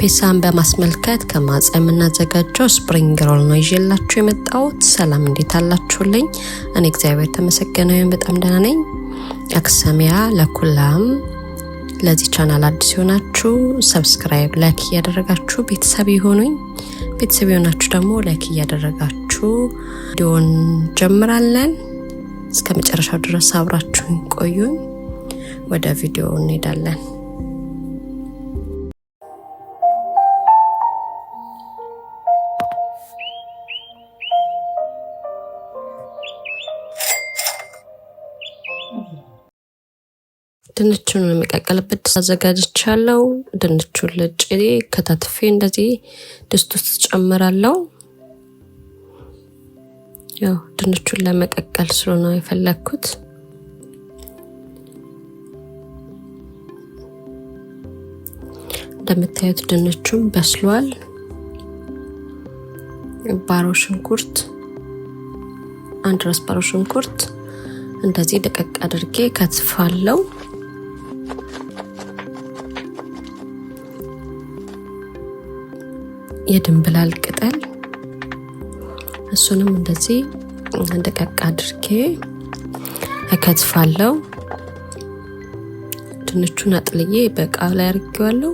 ፔሳን በማስመልከት ከማጻ የምናዘጋጀው spring roll ነው ይዤላችሁ የመጣሁት። ሰላም እንዴት አላችሁልኝ? እኔ እግዚአብሔር ተመሰገነ ይሁን በጣም ደህና ነኝ። חג שמח לכולם። ለዚህ ቻናል አዲስ የሆናችሁ subscribe፣ like እያደረጋችሁ ቤተሰብ ይሁኑኝ። ቤተሰብ የሆናችሁ ደግሞ like እያደረጋችሁ ቪዲዮን ጀምራለን። እስከ መጨረሻው ድረስ አብራችሁን ቆዩኝ። ወደ ቪዲዮ እንሄዳለን። ድንቹን የምቀቅልበት ድስት አዘጋጅቻለሁ። ድንቹን ልጬ ከታትፌ እንደዚህ ድስት ውስጥ ጨምራለሁ። ያው ድንቹን ለመቀቀል ስለሆነ የፈለግኩት። እንደምታዩት ድንቹም በስሏል። ባሮ ሽንኩርት አንድ ራስ ባሮ ሽንኩርት እንደዚህ ደቀቅ አድርጌ ከትፋለው። የድንብላል ቅጠል እሱንም እንደዚህ ደቀቅ አድርጌ እከትፋለሁ። ድንቹን አጥልዬ በእቃ ላይ አድርጌዋለሁ።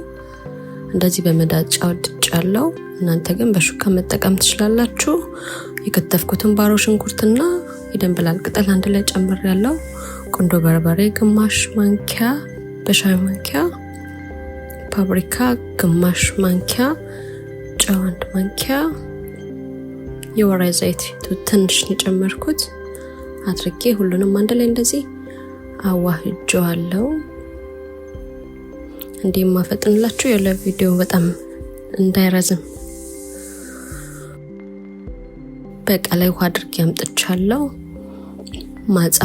እንደዚህ በመዳጫ ወድጫለሁ። እናንተ ግን በሹካ መጠቀም ትችላላችሁ። የከተፍኩትን ባሮ ሽንኩርትና የድንብላል ቅጠል አንድ ላይ ጨምሬያለሁ። ቁንዶ በርበሬ ግማሽ ማንኪያ በሻይ ማንኪያ፣ ፓብሪካ ግማሽ ማንኪያ፣ ጨው አንድ ማንኪያ፣ የወይራ ዘይት ትንሽ የጨመርኩት አድርጌ ሁሉንም አንድ ላይ እንደዚህ አዋህጀዋለሁ። እንዲህ የማፈጥንላችሁ ያለ ቪዲዮ በጣም እንዳይረዝም በቃ ላይ ውሃ አድርጌ አምጥቻለሁ። ማጻ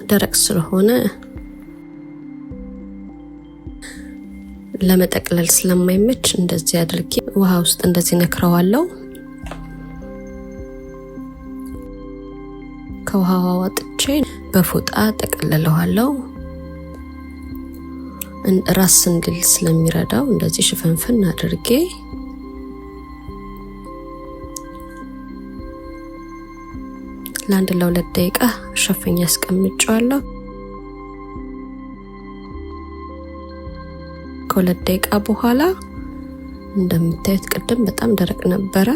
ደረቅ ስለሆነ ለመጠቅለል ስለማይመች እንደዚህ አድርጌ ውሃ ውስጥ እንደዚህ ነክረዋለሁ። ከውሃው አውጥቼ በፎጣ ጠቀልለዋለሁ። ራስ እንዲል ስለሚረዳው እንደዚህ ሽፍንፍን አድርጌ ለአንድ ለሁለት ደቂቃ ሸፍኜ አስቀምጨዋለሁ። ከሁለት ደቂቃ በኋላ እንደምታዩት ቅድም በጣም ደረቅ ነበረ።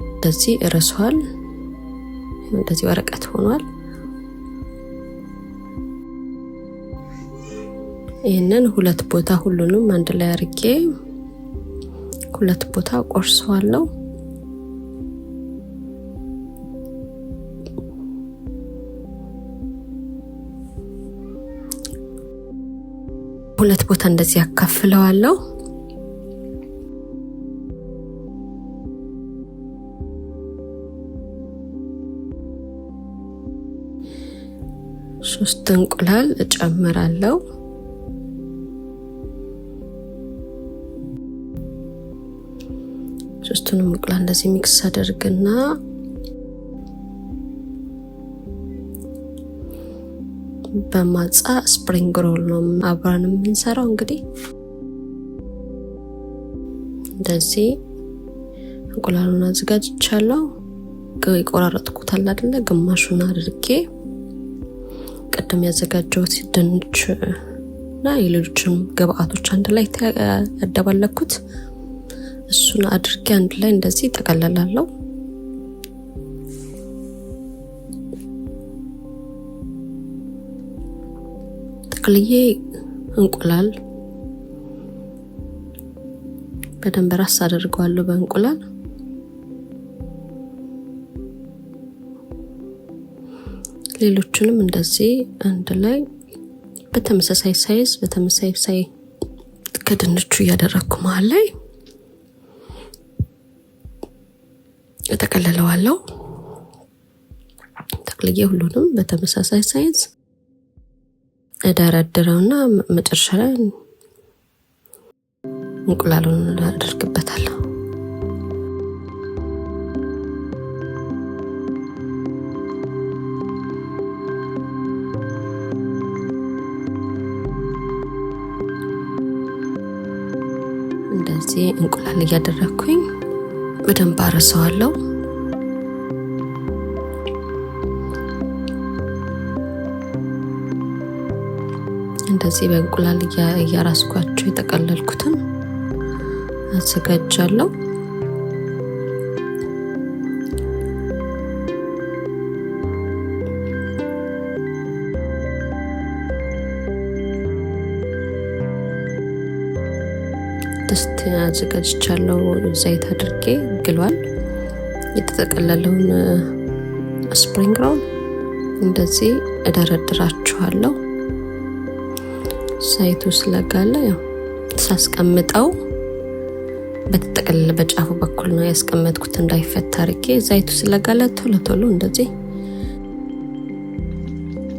እንደዚህ እርሷል። እንደዚህ ወረቀት ሆኗል። ይህንን ሁለት ቦታ ሁሉንም አንድ ላይ አድርጌ ሁለት ቦታ ቆርሰዋለሁ። ሁለት ቦታ እንደዚህ ያካፍለዋለሁ። ሶስት እንቁላል እጨምራለሁ። ሶስቱንም እንቁላል እንደዚህ mix አደርግና በማጻ spring roll ነው አብረን የምንሰራው። እንግዲህ እንደዚህ እንቁላሉን አዘጋጅቻለሁ። የቆራረጥኩት አለ አይደለ? ግማሹን አድርጌ ቅድም ያዘጋጀሁት ድንች እና የሌሎችን ግብአቶች አንድ ላይ ያደባለኩት እሱን አድርጌ አንድ ላይ እንደዚህ ጠቀለላለሁ። ጠቅልዬ እንቁላል በደንብ ራስ አደርገዋለሁ በእንቁላል። ሌሎቹንም እንደዚህ አንድ ላይ በተመሳሳይ size በተመሳሳይ size ከድንቹ እያደረግኩ መሀል ላይ እጠቀልለዋለሁ። ጠቅልዬ ሁሉንም በተመሳሳይ size እደረድረውና መጨረሻ ላይ እንቁላሉን አደርግበታለሁ። እንደዚህ እንቁላል እያደረግኩኝ በደንብ አርሰዋለሁ። እንደዚህ በእንቁላል እያራስኳቸው የጠቀለልኩትን አዘጋጃለሁ። ድስት አዘጋጅቻለሁ። ዘይት አድርጌ ግሏል። የተጠቀለለውን spring roll እንደዚህ እደረድራችኋለሁ። ዘይቱ ስለጋለ ያው ሳስቀምጠው በተጠቀለለ በጫፉ በኩል ነው ያስቀመጥኩት እንዳይፈታ አድርጌ። ዘይቱ ስለጋለ ቶሎ ቶሎ እንደዚህ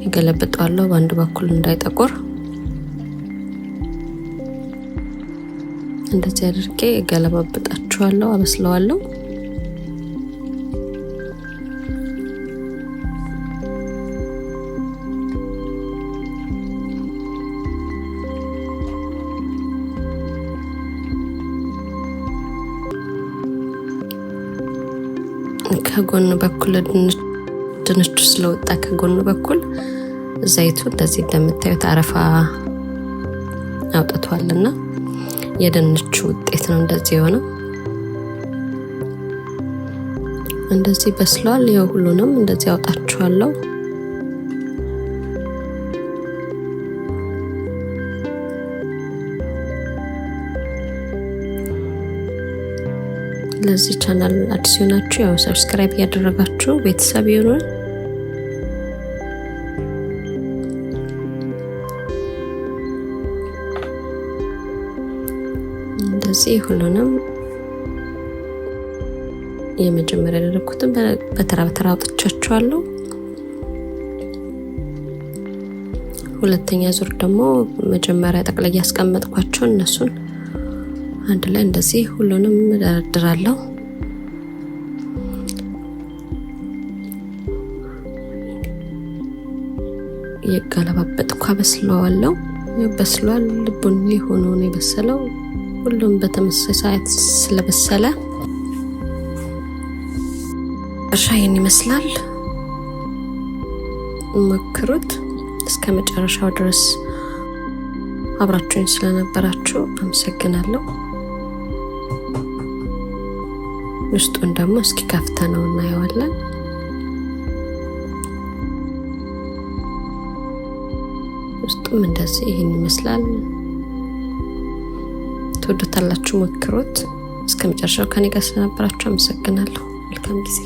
እገለብጠዋለሁ በአንድ በኩል እንዳይጠቁር እንደዚህ አድርጌ እገለባብጣችኋለሁ፣ አበስለዋለሁ። ከጎን በኩል ድንቹ ስለወጣ ከጎን በኩል ዘይቱ እንደዚህ እንደምታዩት አረፋ አውጥቷልና የድንቹ ውጤት ነው እንደዚህ የሆነው። እንደዚህ በስሏል። ያው ሁሉንም እንደዚህ አውጣችኋለሁ። ለዚህ ቻናል አዲስ የሆናችሁ ያው subscribe እያደረጋችሁ ቤተሰብ ይሁኑ። እንደዚህ ሁሉንም የመጀመሪያ ያደረግኩትን በተራ በተራ አውጥቻቸዋለሁ። ሁለተኛ ዙር ደግሞ መጀመሪያ ጠቅላይ ያስቀመጥኳቸው እነሱን አንድ ላይ እንደዚህ ሁሉንም እደረድራለሁ። የገለባበጥኩ አበስለዋለሁ። በስሏል። ቡኒ ሆኖ ነው የበሰለው። ሁሉም በተመሳሳይ ሰዓት ስለበሰለ እርሻ ይህን ይመስላል። ሞክሩት። እስከ መጨረሻው ድረስ አብራችሁኝ ስለነበራችሁ አመሰግናለሁ። ውስጡን ደግሞ እስኪ ከፍተ ነው እናየዋለን። ውስጡም እንደዚህ ይህን ይመስላል። ትወዱታላችሁ፣ ሞክሩት። እስከ መጨረሻው ከኔ ጋር ስለነበራችሁ አመሰግናለሁ። መልካም ጊዜ።